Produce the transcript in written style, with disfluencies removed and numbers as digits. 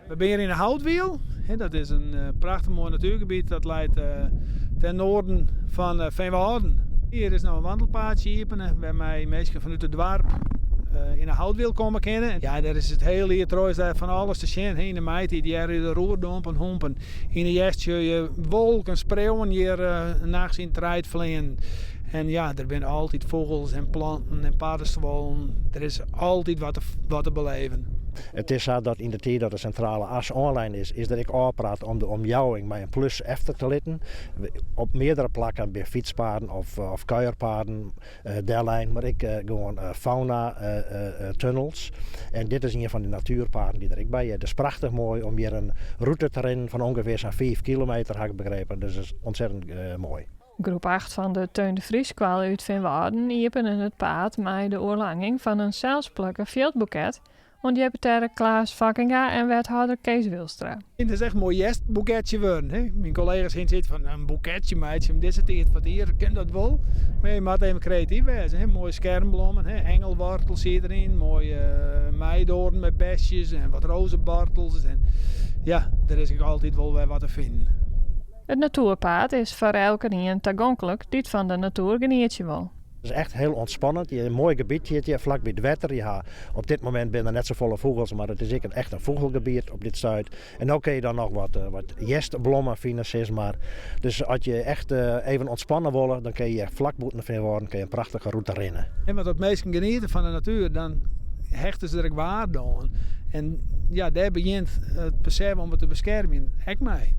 We binne hjir yn de Houtwiel. Dat is in prachtich moai natuergebiet dat leit ten noarden fan Feanwâlden. Hjir is no in wandelpaadsje iepene wêrmei minsken fanút it doarp yn de Houtwiel komme kinne. Ja, dêr is it hiele jier troch is dêr fan alles te sjen. Yn de maitiid hearre je de roerdompen hompen. Yn de hjerst sjogge je wolken spriuwen hjir nachts yn it reid fleanen. En ja, der binne altyd fûgels en planten en paddestuollen. Der is altyd wat te beleven. It is sa dat yn de tiid dat de Sintrale As oanlein is, is der ek ôfpraat om de omjouwing mei in plus efter te litten. Op meardere plakken binne fytspaden of kuierpaden dellein, mar ek gewoan faunatunnels. En dit is ien fan dy natuerpaden dy't der ek by heart. It is prachtich moai om hjir in rûte te rinnen fan ûngefear sa'n 5 kilometer, ha ik begrepen. Dus it is ontzettend moai. Groep 8 fan de Theun de Vries-skoalle út Feanwâlden iepene it paad mei de oerlanging fan in selssplukke fjildboeket oan deputearre Klaas Fokkinga en wethâlder Kees Wilstra. It is echt in moai hjerstboeketsje wurden. Hè? Myn kollega's hiene sayts fan in boeketsje meitsje om dizze tiid fan it jier, kin dat wol? Mar je moatte even kreatyf wêze. Hè? Moaie skermblommen, hè? Engelwortels siet deryn, moaie meidoarn mei besjes en wat rozebartels. En ja, der is ek altyd wol wer wat te finen. It natoerpaad is foar elkenien tagonklik dy't fan de natoer genietsje wol. It is echt hiel ûntspannend. Je in moai gebiet hjir, hjir flak by it wetter. Je ha, op dit momint binne der net safolle fûgels, mar it is ek echt in fûgelgebiet op dit stuit. En no kinne je dan noch wat hjerstblommen fine, sis mar. Dus as je echt even ûntspanne wolle, dan kinne je hjir flak bûten Feanwâlden kinne je in prachtige rûte rinne. En want as minsken geniete fan de natuer, dan hechte se der ek waarde oan. En ja, dêr begjint it besef om it te beskermjen ek mei.